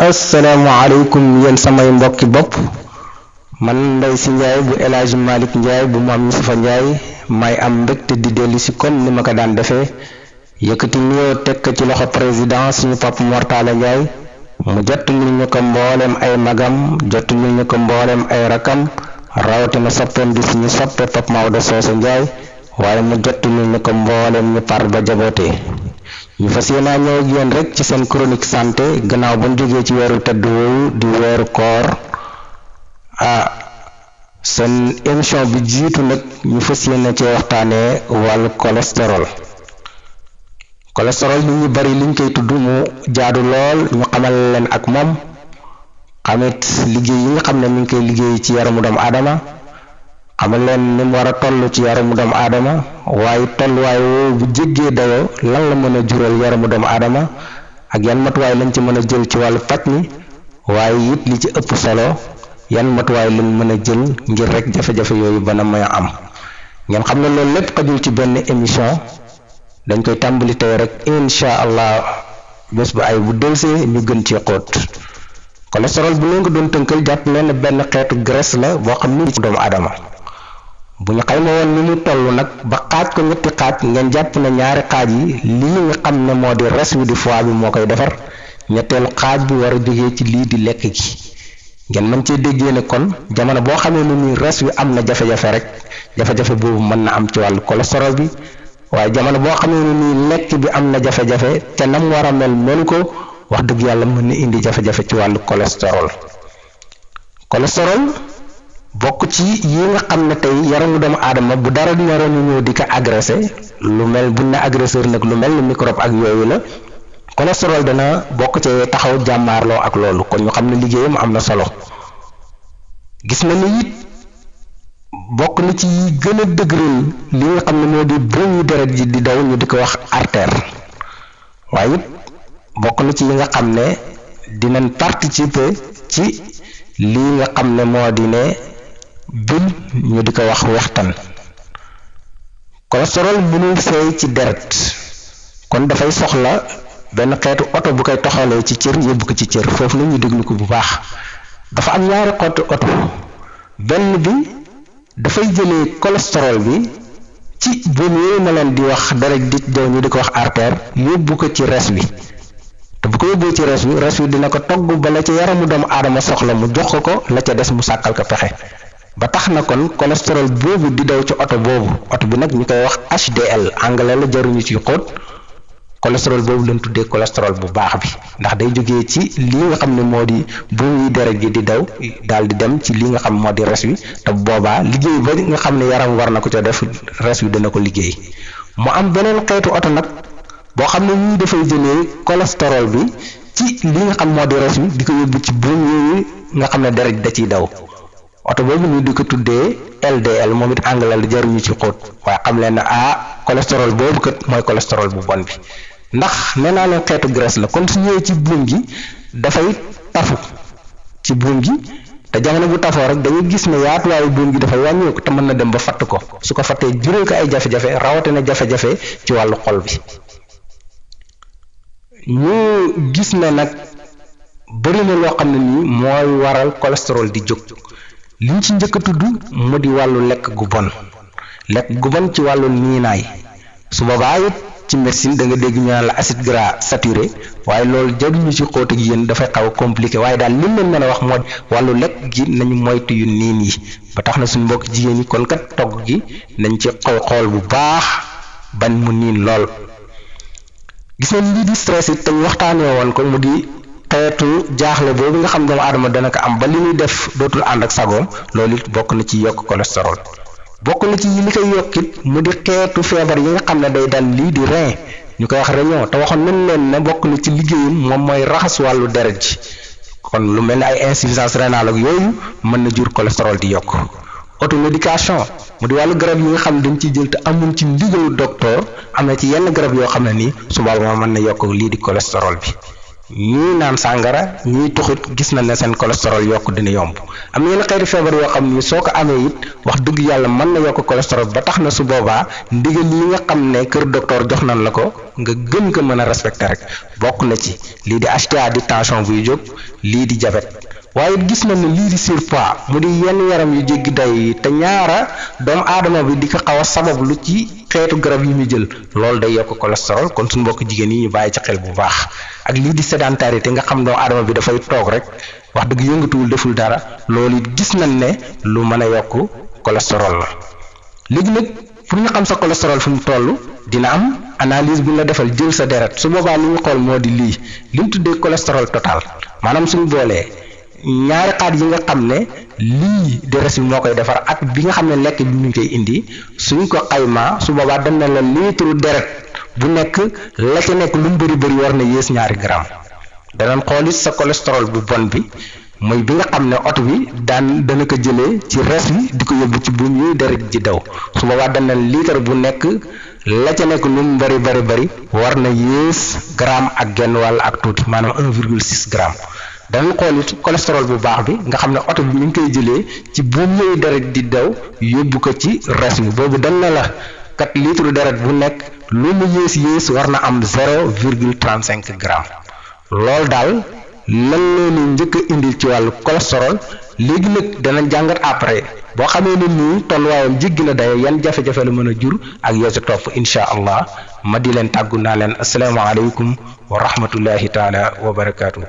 asalaamaaleykum yéen samay mbokki bopp man Ndeye Sy Ndiaye bu El Hadj Malick Ndiaye bu Mame Youssoupha Ndiaye may am mbégte di dellu si comme ni ma ko daan defee yëkkati nuyoo teg ko ci loxo président suñu Papa Mor Talla Ndiaye mu jottali ñu ko mboolem ay magam jottali ñu ko mboolem ay rakam rawatina soppeem di suñu soppe Pape Maodo Socé Ndiaye waaye mu jottali ñu ko mboolem ñu par ba jabootee ñu fas yéene ñëw ak yéen rek ci seen chronique santé gannaaw ba ñu jógee ci weeru tëdd woowu di weeru koor seen émission bi jiitu nag ñu fas yéene ci waxtaanee wàllu cholestérol nit ñu bari liñ koy tudd mu jaadu lool ñu xamal leen ak moom xamit liggéey yi nga xam ne mi ngi koy liggéey ci yaramu doomu aadama xamal leen ni mu war a toll ci yaramu doomu aadama waaye tolluwaay woowu bu jéggee dayoo lan la mën a jural yaramu doomu aadama ak yan matuwaay lañ ci mën a jël ci wàllu paj mi waaye it li ci ëpp solo yan matuwaay lañ mën a jël ngir rek jafe-jafe yooyu bana may am ngeen xam ne loolu lépp xajul ci benn émission dañ koy tàmbali tey rek incha allah bés bu ay bu delsee ñu gën ci xóot cholestérol bu leen ko doon tënkal jàpp leen benn xeetu graisse la boo xam ni ci doomu aadama bu ñu xayma woon ni mu toll nag ba xaaj ko ñetti xaaj ngeen jàpp ne ñaari xaaj yi lii nga xam ne moo di res wi di foie bi moo koy defar ñetteelu xaaj bi war a jógee ci lii di lekk gi ngeen mën cee déggee ne kon jamono boo xamee ne nii res wi am na jafe-jafe rek jafe-jafe boobu mën na am ci wàllu cholestérol bi waaye jamono boo xamee ne nii lekk bi am na jafe-jafe te nam war a mel ko wax dëgg yàlla mën na indi jafe-jafe ci wàllu cholestérol bokk ci yi nga xam ne tey yaramu doomu aadama bu dara naroon ñëw di ko agressé lu mel buñ ne agresseur nag lu mel ni microbe ak yooyu la cholestérol dana bokk ci taxaw jàmmaarloo ak loolu kon ñu xam ne liggéeyam am na solo gis na ni it bokk na ci yi gën a dëgëral li nga xam ne moo di bëñu deret ji di daw ñu di ko wax artère waaye it bokk na ci yi nga xam ne dinañ participer ci lii nga xam ne moo di ne bil ñu di ko wax wextan cholestérol mënul seey ci deret kon dafay soxla benn xeetu oto bu koy toxalee ci cër yóbbu ko ci cër foofu la ñu déglu ko bu baax dafa am ñaari xeetu oto benn bi dafay jëlee cholestérol bi ci buum yooyu ma leen di wax deret di daw ñu di ko wax artère yóbbu ko ci res bi te bu ko yóbboo ci res bi dina ko togg ba la ca yaramu doomu aadama soxla mu jox ko la ca des mu sàkkal ko pexe ba tax na kon cholestérol boobu di daw ci oto boobu oto bi nag ñu koy wax HDL anglais la jaruñu ci xóot cholestérol boobu lañ tuddee cholestérol bu baax bi ndax day jógee ci lii nga xam ne moo di buum yi deret gi di daw daal di dem ci lii nga xam moo di res wi te boobaa liggéey ba nga xam ne yaram war na ko ca def res wi dana ko liggéey mu am beneen xeetu oto nag boo xam ne ñii dafay jëlee cholestérol bi ci lii nga xam moo di res wi di ko yóbbu ci buum yooyu nga xam ne deret da ciy daw oto boobu ñu di ko tuddee LDL moom it anglais la jaruñu ci xóot waaye xam leen ne cholestérol boobu kat mooy cholestérol bu bon bi ndax nee naa leen xeetu graisse la kon su ñëwee ci buum gi dafay tafu ci buum gi te jamono bu tafoo rek dañuy gis ne yaatuwaayu buum gi dafay wàññeeku te mën na dem ba fatt ko su ko fattee jural ko ay jafe-jafe rawatina jafe-jafe ci wàllu xol bi ñu gis ne nag bëri na loo xam ne nii mooy waral cholestérol di jóg liñ ci njëkk a tudd mu di wàllu lekk gu bon ci wàllu niinaay su boobaa it ci médecine da nga dégg ñu naan la acide gras saturé waaye loolu jaruñu ci xóot ak yéen dafay xaw a compliqué waaye daal li leen mën a wax moo wàllu lekk gi nañu moytu yu niin yi ba tax na suñu mbokk jigéen yi kon kat togg gi nañ ci xool bu baax bañ mu niin lool gis nañ lii di stress it te ñu waxtaanee woon ko mu di xeetu jaaxle boobu nga xam doomu aadama dana ko am ba li muy def dootul ànd ak sagoom loolu it bokk na ci yokk cholestérol bokk na ci li koy yokkit mu di xeetu feebar yi nga xam ne day dal lii di rein ñu koy wax réunion te waxoon nañ leen ne bokk na ci liggéeyam moom mooy raxas wàllu deret ji kon lu mel ni ay insuffisance rénale ak yooyu mën na jur cholestérol di yokk automédication mu di wàllu garab yi nga xam ne dañ ciy jël te amuñ ci ndigalu docteur am na ci yenn garab yoo xam ne nii suba mën na yokk lii di cholestérol bi ñii naan sàngara ñii tuxit gis na ne seen cholestérol yokk dina yomb am na yenn xeeti feebar yoo xam ni soo ko amee it wax dëgg yàlla mën na yokk cholestérol ba tax na su boobaa ndigal yi nga xam ne kër docteur jox nañ la ko nga gën ko mën a respecté rek bokk na ci lii di HTA di tension buy jóg lii di diabète waaye gis na ne lii di surpoids mu di yenn yaram yu jéggi day te ñaara doomu aadama bi di ko xaw a sabab lu ci xeetu garab yi muy jël loolu day yokk cholestérol kon suñu mbokk jigéen yi ñu bàyyi ci xel bu baax ak lii di sédentarité nga xam doomu aadama bi dafay toog rek wax dëgg yëngatuwul deful dara loolu it gis nañ ne lu mën a yokk cholestérol la léegi nag pour ñu xam sa cholestérol fu mu toll dina am analyse bu ñu la defal jël sa deret su boobaa li ñu xool moo di lii li ñu tuddee cholestérol total maanaam suñu boolee ñaari xaaj yi nga xam ne lii deret bi moo koy defar ak bi nga xam ne lekk bi mu koy indi suñ ko xaymaa su boobaa dem na la litre deret bu nekk la ca nekk lu mu bëri war na yées ñaari gramme danañ xool it sa cholestérol bu bon bi mooy bi nga xam ne oto bi dana ko jëlee ci res bi di ko yóbbu ci buum yi deret ji daw su boobaa dem na litre bu nekk la ca nekk lu mu bëri war na yées gramme ak genn wàll ak tuuti maanaam 1,6 gramme danañ xool it cholestérol bu baax bi nga xam ne oto bi ñu ngi koy jëlee ci buum yooyu deret di daw yóbbu ko ci res bi boobu dañ na la 4 litre deret bu nekk lu mu yées war na am 0,35 gramme loolu daal lan leen njëkk a indil ci wàllu cholestérol léegi nag danañ jàngat après boo xamee ne nii tolluwaayam jéggi na dayo yan jafe-jafe la mën a jur ak yoo ci topp incha allah ma di leen tàggu naa leen asalaamaaleykum wa rahmatullahi taala wa barakaatu.